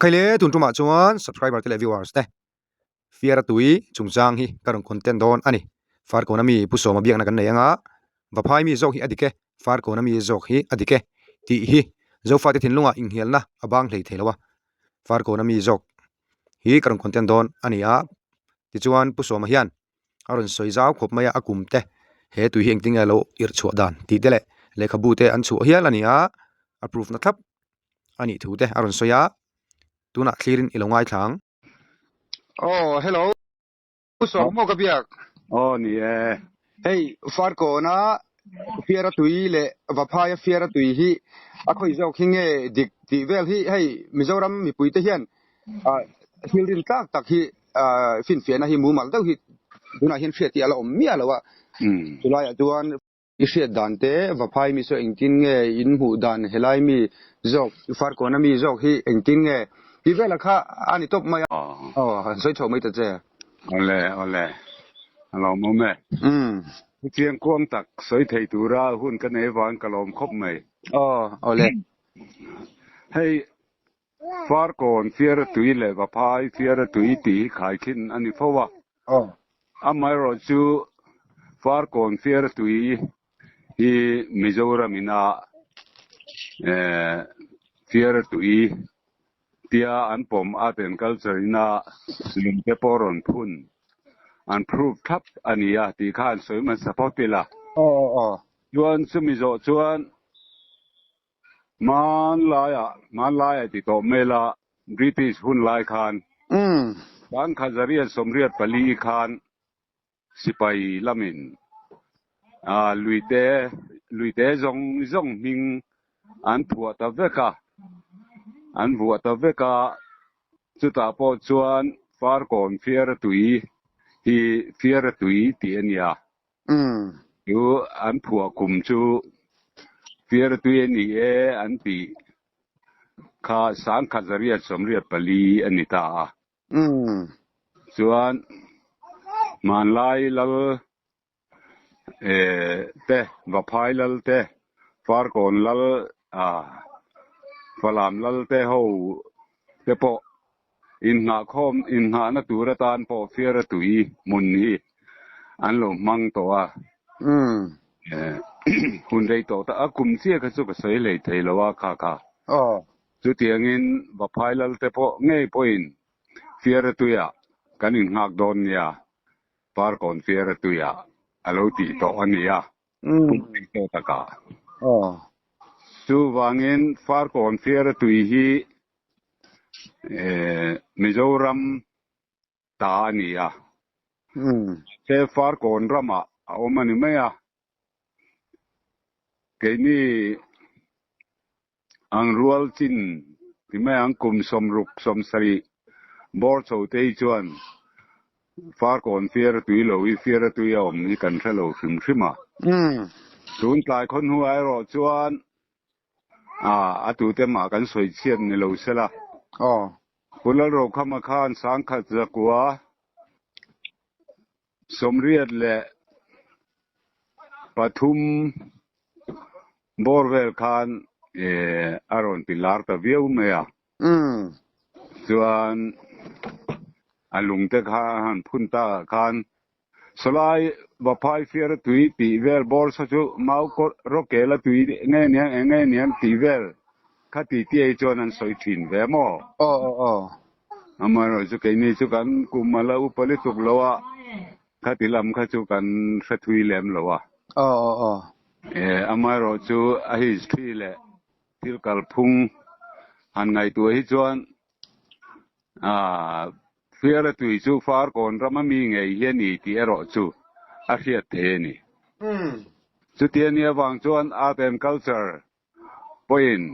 Khaile tun tumah chuan subscriber te leh viewers te Fiara tui chungchang hi ka rawn content dawn a ni. Farkawn ami Pu Sawma biakna kan nei anga Vaphai mi zawk hi a dik e, Farkawn ami zawk hi a dik e tih hi Zofate thinlungah inhnialna a bang hlei thei lo a, Farkawn ami zawk hi ka rawn content dawn a ni a. Tichuan Pu Sawma hian a rawn sawi zau khawp mai a, a kum te he tui hi engtin nge a lo irh chhuah dan tih te leh lehkhabu te an chhuah hial a ni a, a proof na thlap a nih thu te a rawn sawi a, tunah thlirin i lo ngaithla ang. Aw hello Sawm maw ka biak? Aw ni e. Hei Farkawna Fiara tui leh Vaphaia Fiara tui hi a khawi zawk hi nge dik tih vel hi hei Mizoram mipui te hian thil rin tlak tak hi finfiahna hi mumal deuh hi tunah hian hriat hi a la awm miah lo a, chulaiah chuan I hriat dan te, Vaphai mi saw engtin nge in hmuh dan helai mi zawk, Farkawna mi zawk hi engtin nge tih vela kha a ni tawp mai a. Aw, han sawi chho mai ta che. Awle, awle. A lawmawm e. Chiang kuang tak sawi thei tura hun ka nei vang ka lawm khawp mai. Aw, awle. Hei, Farkawn fiara tui leh Vaphai fiara tui tih hi khaikhin a ni fo a. Aw. Amaherawh chu Farkawn fiara tui hi Mizoram ina fiara tui tia an pawm Art and Culture ina lungte pawh rawn phun an prove thlap a ni a tih kha an sawi hmasa phawt ila. Aw aw aw. Chuan chumi zawh chuan Hmanlaiah, hmanlaiah ti tawh maila British hun lai khan Sangkhazarian 84 khan sipai lamin luite luite zawng zawng hming an phuah ta vek a, an vuah ta vek a, chutah pawh chuan Farkawn Fiara tui hi Fiara tui tih a nia. Chu an phuah kum chu Fiara tui a ni e an tih kha 1984 a ni ta a. Chuan hmanlai lal te, Vaphai lal te, Farkawn lal, Falam lal te ho te pawh Innghahkhawm, innghahna tur atan pawh Fiara tui hmun hi an lo hmang tawh a. Hun rei tawh tak a, kum chiah kha chu ka sawi hlei thei lo a kha kha. Chutiangin Vaphai Lal te pawh ngei pawhin Fiara tuiah kan innghak dawn nia, Parkawn Fiara tuiah a lo tih tawh a nia. Kum rei tawh takah. Chuvangin Farkawn Fiara tui hi Mizoram ta a ni a, he Farkawn ramah a awm a ni mai a, keini ang rual chin ti mai ang kum 60 70 bawr chho te hi chuan Farkawn fiara tui lo hi fiara tui a awm hi kan hre lo hrim hrim a. Tun tlai khaw hnuah erawh chuan A, a tute mah kan sawi chhiat ni lo sela. Aw. Pu Lalrokhama khan 1983 bawr vel khan a rawn ti lar ta viau mai a. Chuan a lungte kha a han phun takah khan Sawlai Vaphai fiara tui tih vel bawr saw chu mau rawkela tui nge niang eng nge niang tih vel kha ti ti ei chuan an sawi thin ve maw? Aw aw aw. Amaherawh chu keini chu kan kum a la upa lutuk lo a, khati lam kha chu kan hre thui lem lo a. Aw aw aw. E, amaherawh chu a history leh thil kalphung han ngaihtuah hi chuan a Fiara tui chu Farkawn rama mi ngei hi a ni tih erawh chu a hriat thei a ni. Chuti a nih avang chuan Art and Culture pawhin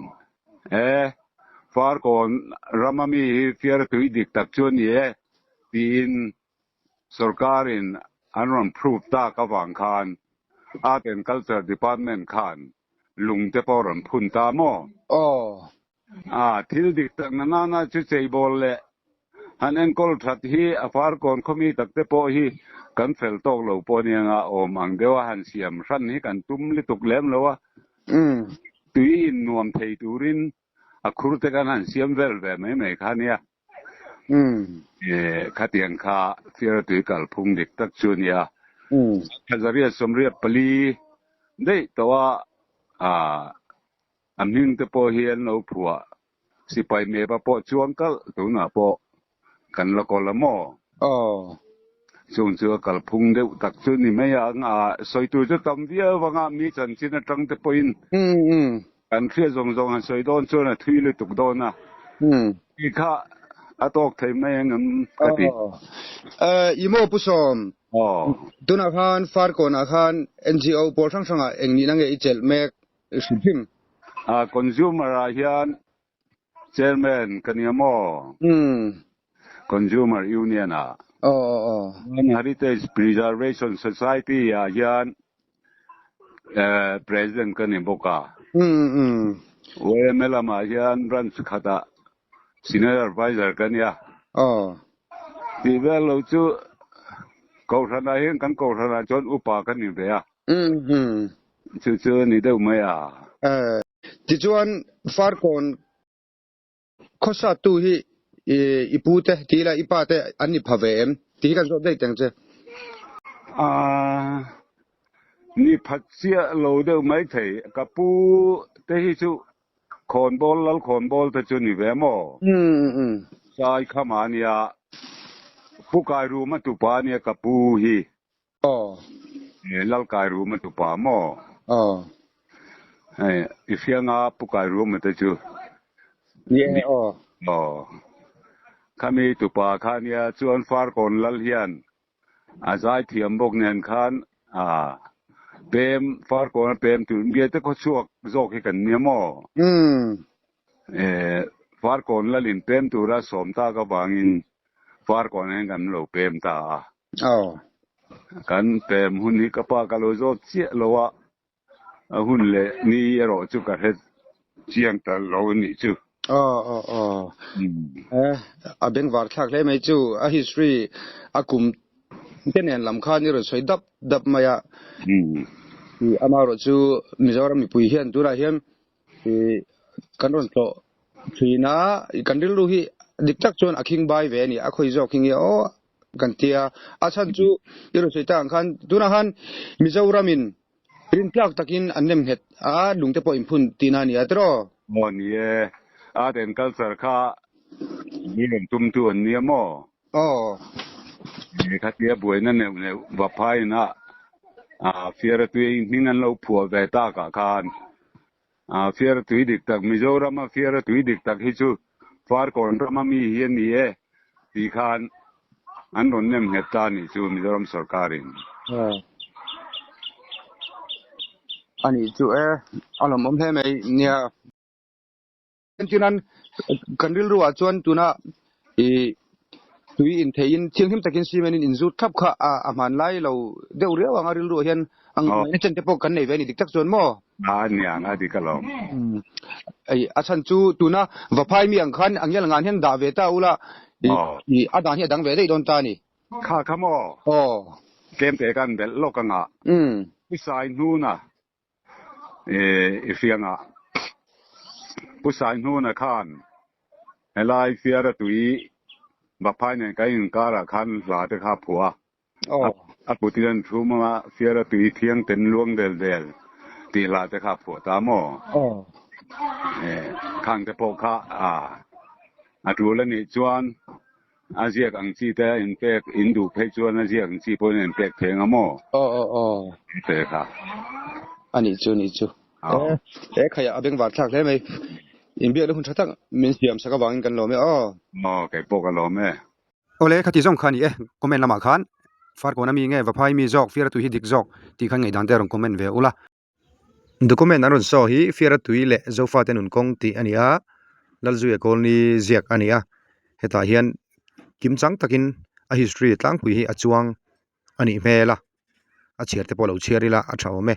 he Farkawn rama mi hi Fiara tui dik tak chu a ni e tiin sorkarin an rawn prove tak avang khan Art and Culture Department khan lungte pawh rawn phun ta maw? Aw. A, thil dik tak na nana chu cheibawl leh han enkawl that hi a farkawn khawmi tak te pawh hi kan fel tawk lo pawh ania nga awm ang deuh a han siam hran hi kan tum lutuk lem lo a, tui in nuam thei turin A khur te kan han siam vel ve mai mai kha nia. Khatiang kha Fiaratui kalphung dik tak chu nia. Thlazariat 84 daih tawh a, a hming te pawh hi an lo phuah. Sipai mepa pawh chuang kalh tunah pawh kan la kawl a maw? Chung chu a kalphung deuh tak chu ni mai ang a, sawi tur chu tam viau anga mi chanchin atang te pawhin kan hriat zawng zawng han sawi dawn chuan a thui lutuk dawn a, tih kha a tawk thei mai ang em ka ti. Aw, i maw Pu Sawm? Tunah khan Farkawnah khan NGO pawl hrang hrangah eng nihna nge i chelh mek hrim hrim? Consumer ah hian Chairman ka nia maw? Consumer Union ah. Chuan Heritage Preservation Society ah hian President ka ni bawk a. YMA lamah hian branch khatah Senior Adviser ka nia. Tih vel lo chu Kohhranah hian kan Kohhranah chuan upa ka ni ve a. Chu chu a ni deuh mai a. Tichuan Farkawn khawsattu hi i pu te tih ila i pa te an ni pha ve em tih hi kan zawt daih teng che. Aaa ni phat chiah lo deuh mai thei. Ka pu te hi chu khawnbawl lal khawnbawl te chu ni ve maw? Sai khama ania Pu Kairuma tupa ania ka pu hi. Aw. Lal kai rum a tupa maw? Aw. Hei, i hrianga pu kai rum te chu. Ni e, aw. Aw. Khami tupa kha nia chuan Farkawn lal hian a zai thiam bawk nen khan a pem Farkawn a pem tur biate khaw chhuak zawk hi kan nia maw? Umm. Farkawn lalin pem tura sawm tak avangin Farkawn hian kan lo pem ta a. Aw. Kan pem hun hi ka pa ka lo zawt chiah lo a, a hun leh ni erawh chu ka hre chiang ta lo a nih chu. Aw aw aw. Eh, a bengvar thlak hle mai chu. A history a kum te nen lam khan i rawn sawi dap dap mai a. Amaherawh chu Mizoram mipui hian tunah hian kan rawn tlawh thin a, kan rilru hi dik tak chuan a khing bai ve a ni, a khawi zawk hi nge aw kan ti a, a chhan chu i rawn sawi tak ang khan tunah khan Mizoramin rintlak takin an nem nghet a, lungte pawh inphun tihna a ni a tiraw? Maw ni e, art and culture kha mi rawn tumtu an nia maw? Aw. Khatia buaina neuh neuh Vaphaiin a Fiaratui hming an lo phuah ve takah khan Fiaratui dik tak Mizorama Fiaratui dik tak hi chu Farkawn rama mi hi a ni e tih khan an rawn nem nghet ta a nih chu Mizoram sorkarin. A nih chu e, a lawmawm hle mai nia. Entirnan kan rilru ah chuan tuna ih tui in theihin thianghlim takin cement in inzut thlap kha a a hmanlai lo deuh riau ang a rilru ah hian ang ngaihna chen te pawh kan nei ve a ni dik tak chuan maw? A niang a dik alawm. Ih a chhan chu tuna Vaphai mi ang khan a ngial ngan hian dah ve ta ula ih ih a dan hi a dang ve daih dawn ta a ni. Kha kha maw? Aw. Tlem te kan belh lawk anga. I sai hnuna I hrianga Pu Saihnuna khan helai Fiara tui Vaphai nen kan inkarah khan hla te kha a phuah a, a putin an thum anga Fiara tui thiang ten luang del del tih hla te kha a phuah ta maw? Khang te pawh kha a tul a nih chuan A ziak ang chi te a inpek, in duh phei chuan a ziak ang chi pawhin a inpek thei anga maw? Aw aw aw. Te kha. A nih chu, nih chu. Aw. E khai a bengvar thlak hle mai. Inbiakna hun tha tak min siam sak avangin kan lawm e aw. Aw, kei pawh ka lawm e. Awle, khati zawng kha a ni e. Comment lamah khan Farkawn ami nge Vaphai mi zawk, Fiara tui hi dik zawk tih khan ngaihdan te a rawn comment ve ula. Document an rawn saw hi Fiara tui leh Zofate nun kawng tih a ni a, Lalzuia Kawlni ziak a ni a, hetah hian kim chang takin a history tlangpui hi a chuang a nih hmel a, a chhiar te pawh lo chhiar ila a tha awm e.